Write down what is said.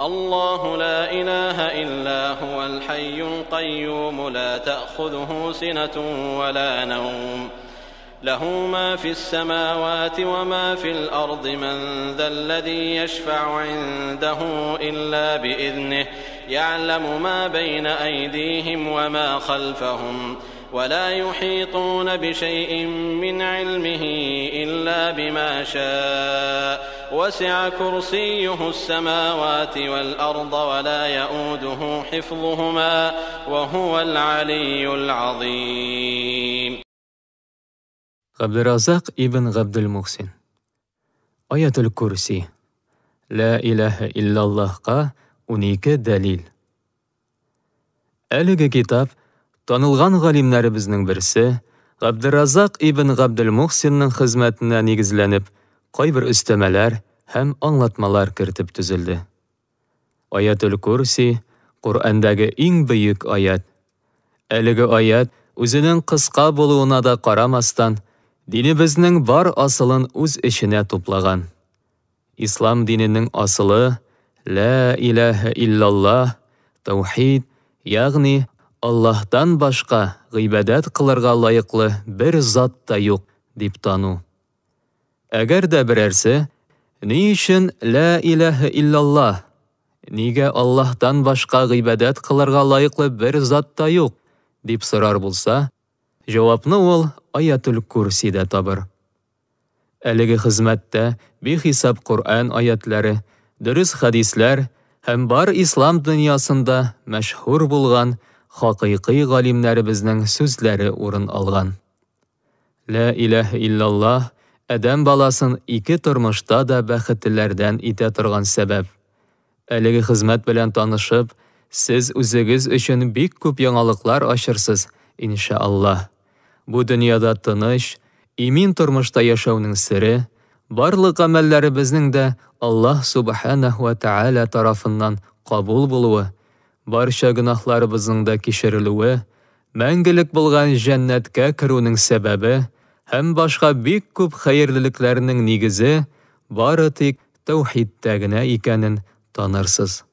الله لا إله إلا هو الحي القيوم لا تأخذه سنة ولا نوم له ما في السماوات وما في الأرض من ذا الذي يشفع عنده إلا بإذنه يعلم ما بين أيديهم وما خلفهم ولا يحيطون بشيء من علمه إلا بما شاء وسع كرسيه السماوات والأرض ولا يؤوده حفظهما وهو العلي العظيم. Габдеразак ибн Габделмухсин. Аятел Курси. Лә иләһә иллаллаһка 12 дәлил. Әлеге китап танылган галимнәребезнең берсе Габдеразак ибн Габделмухсинның хезмәтенә нигезләнеп, кайбер өстәмәләр һәм аңлатмалар кертеп төзелде. Аятел Курси Коръәндәге иң бөек аят. Әлеге аят үзенең кыска булуына да карамастан, динебезнең бар асылын үз эченә туплаган. Ислам диненең асылы Лә иләһә иллаллаһ, таухид, ягъни Аллаһтан башка гыйбадәт кылырга лаеклы бер зат та юк дип тану. Әгәр дә берәрсе, ни өчен Лә иләһә иллаллаһ, нигә Аллаһтан башка гыйбадәт кылырга лаеклы бер зат та юк, дип сорар булса, җавапны ул Аятул Курсидә табыр. Әлеге хезмәттә бихисап Коръән аятлары, дөрес хәдисләр һәм бар ислам дөньясында мәшһүр булган хакыйкый галимнәребезнең сүзләре урын алган. Лә иләһә иллаллаһ адәм баласын ике тормышта да бәхетлеләрдән итә торган сәбәп. Әлеге хезмәт белән танышып, сез үзегез өчен бик күп яңалыклар ачырсыз, иншааллаһ. Бу дөньяда тыныч, имин тормышта яшәүнең сере, барлык гамәлләребезнең дә Аллаһ субханаһу ва тааля тарафыннан кабул булуы, барча гөнаһларыбызның да кичерелүе, мәңгелек булган җәннәткә керүнең сәбәбе һәм башка бик күп хәерлелекләрнең нигезе бары тик тәүхидтә генә икәнен танырсыз.